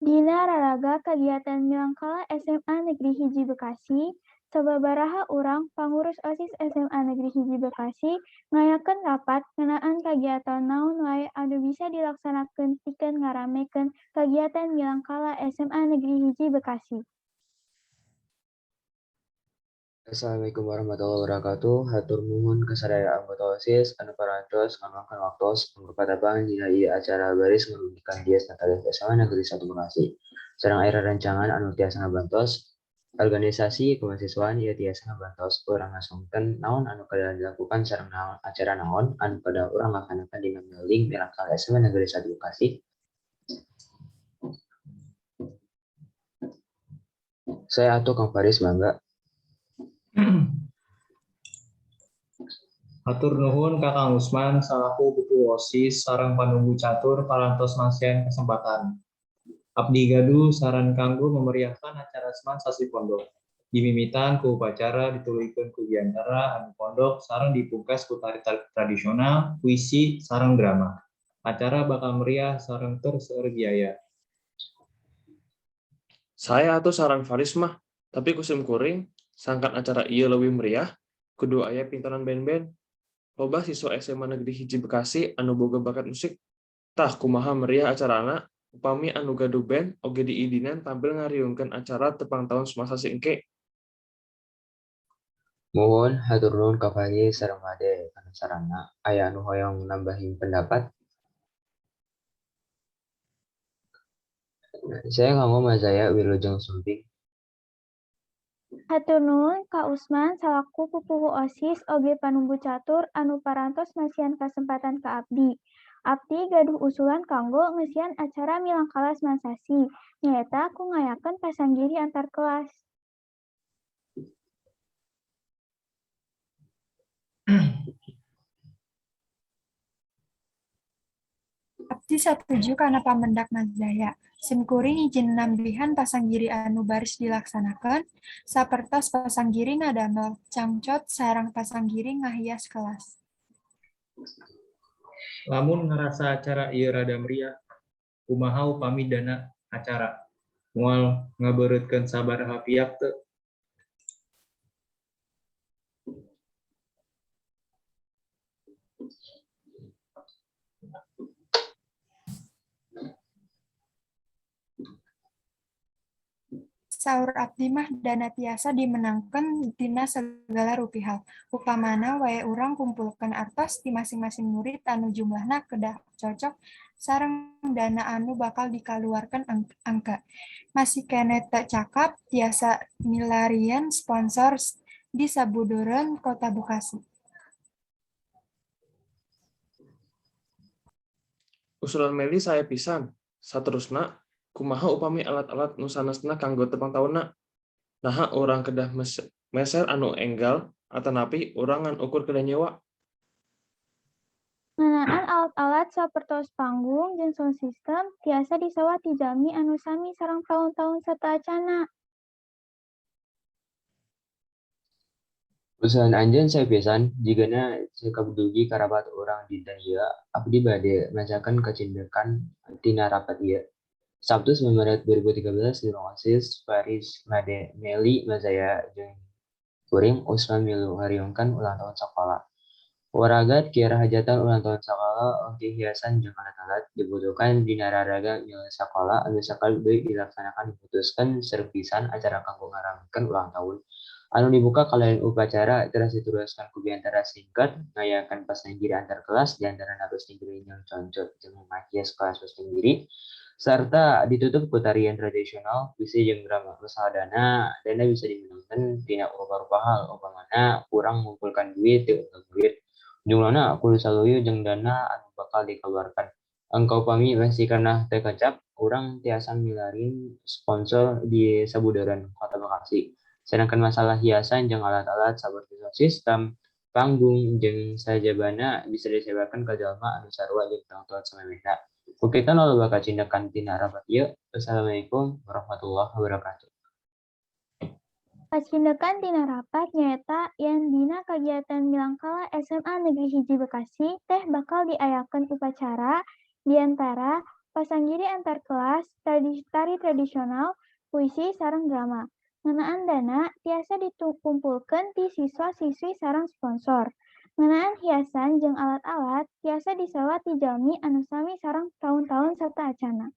Dina raraga kagiatan Milangkala SMA Negeri 1 Bekasi, sababaraha urang pangurus OSIS SMA Negeri 1 Bekasi ngayakeun rapat ngeunaan kagiatan naon wae anu bisa dilaksanakeun pikeun ngaramekeun kagiatan Milangkala SMA Negeri 1 Bekasi. Assalamualaikum warahmatullahi wabarakatuh. Hatur nuhun ka sadaya anggota OSIS anu parantos ngaluangkeun waktos kanggo patepang dina ieu acara baris ngarugikan Dies Natalis SMA Negeri 1 Bekasi. Sareng aya rerencangan anu tiasa ngabantos organisasi kemahasiswaan ieu tiasa ngabantos urang ngasongkeun naon anu kedah dilakukan sareng naon acara naon anu kedah urang laksanakeun dina building Milangkala SMA Negeri 1 Bekasi. Saya atuh Kang Faris, mangga. Hatur nuhun ka Kang Usman salaku pupuhu OSIS sareng panumbu catur parantos masihan kesempatan. Abdi gaduh saran kanggo memeriahkan acara SMAN sasi pondok. Dimimitan ku upacara, dituluykeun ku biantara anu pondok sareng dipungkas ku tari tradisional, puisi, sareng drama. Acara bakal meriah sareng tur seueur biaya. Sae atuh saran Faris mah, tapi ku simkuring sangkan acara ieu leuwih meriah, kudu aya pintonan band-band. Loba siswa SMA Negeri 1 Bekasi anu boga bakat musik. Tah, kumaha meriah acarana upami anu gaduh band oge diidinan tampil ngariungkeun acara tepang taun SMAN sasi engke. Muhun, hatur nuhun ka Faris sareng Made kana saranna. Aya anu hoyong nambahin pendapat? Sae kanggo Mazaya, wilujeng sumping. Hatur nuhun ka Usman salaku pupuhu OSIS oge panumbu catur anu parantos masihan kasempatan ka abdi. Abdi gaduh usulan kanggo ngeusian acara Milangkala SMAN sasi, nyaeta ku ngayakeun pasanggiri antar kelas. Abdi satuju kana pamendak Mazaya. Simkuring izin nambihan pasanggiri anu baris dilaksanakeun, sapertos pasanggiri ngadamel cangcot sareng pasanggiri ngahias kelas. Lamun ngarasa acara ieu rada meriah, kumaha upami dana acara moal ngabeureutkeun sabaraha pihak teu? Saur abdi mah dana tiasa dimeunangkeun tina sagala rupi hal. Upamana wae urang kumpulkeun artos ti masing-masing murid anu jumlahna kedah cocok sareng dana anu bakal dikaluarkeun engke. Masih keneh teu cakap, tiasa milarian sponsor di sabudeureun Kota Bekasi. Usulan Meli sae pisan. Saterusna, kumaha upami alat-alat nu sanesna kanggo tepang taunna? Naha urang kedah meser anu enggal atanapi urang ngan ukur kedah nyewa? Ngeunaan alat-alat sapertos panggung jeung sound system tiasa disewa ti jalmi anu sami sareng taun-taun sateuacanna. Usulan anjeun sae pisan, jigana cekap dugi ka rapat urang dinten ieu. Abdi bade macakeun kacindekan tina rapat ieu. Sabtu 9 Maret 2013 di ruang OSIS, Faris, Made, Meli, Mazaya jeung kuring Usman milu ngariungkeun ulang tahun sakola. Waragat kiara hajatan ulang tahun sakola oge hiasan jeung alat-alat dibutuhkeun dina raraga milu sakola anu sakali deui dilaksanakeun. Diputuskeun seru pisan acara kanggo ngaramekeun ulang tahun anu dibuka kalayan upacara, teras diteruskeun ku biantara singkat, ngayakeun pasanggiri antar kelas, diantarana pasanggiri nyangcot jeung ngahias kelas pasanggiri, sarta ditutup ku tarian tradisional, puisi jeung drama. Masalah dana, dana bisa dimeunangkeun tina rupa-rupa hal, upamana urang ngumpulkeun duit ti unggal murid. Jumlahna kudu saluyu jeung dana anu bakal dikaluarkeun. Engke upami masih keneh teu kecap, urang tiasa milarian sponsor di sabudeureun Kota Bekasi. Sedangkan masalah hiasan jeung alat-alat saperti sound system, panggung jeung sajabana bisa disewakeun ka jalma anu sarua jeung taun-taun samemehna. Ku kitu loba kacindekan tina rapat ieu. Wassalamualaikum warahmatullahi wabarakatuh. Kacindekan tina rapat nyaeta yen dina kagiatan Milangkala SMA Negeri 1 Bekasi teh bakal diayakeun upacara, biantara, pasanggiri antar kelas, tari tradisional, puisi sareng drama. Ngeunaan dana tiasa dikumpulkeun ti siswa-siswi sareng sponsor. Ngeunaan hiasan jeung alat-alat tiasa disewa ti jalmi anu sami sareng taun-taun sateuacanna.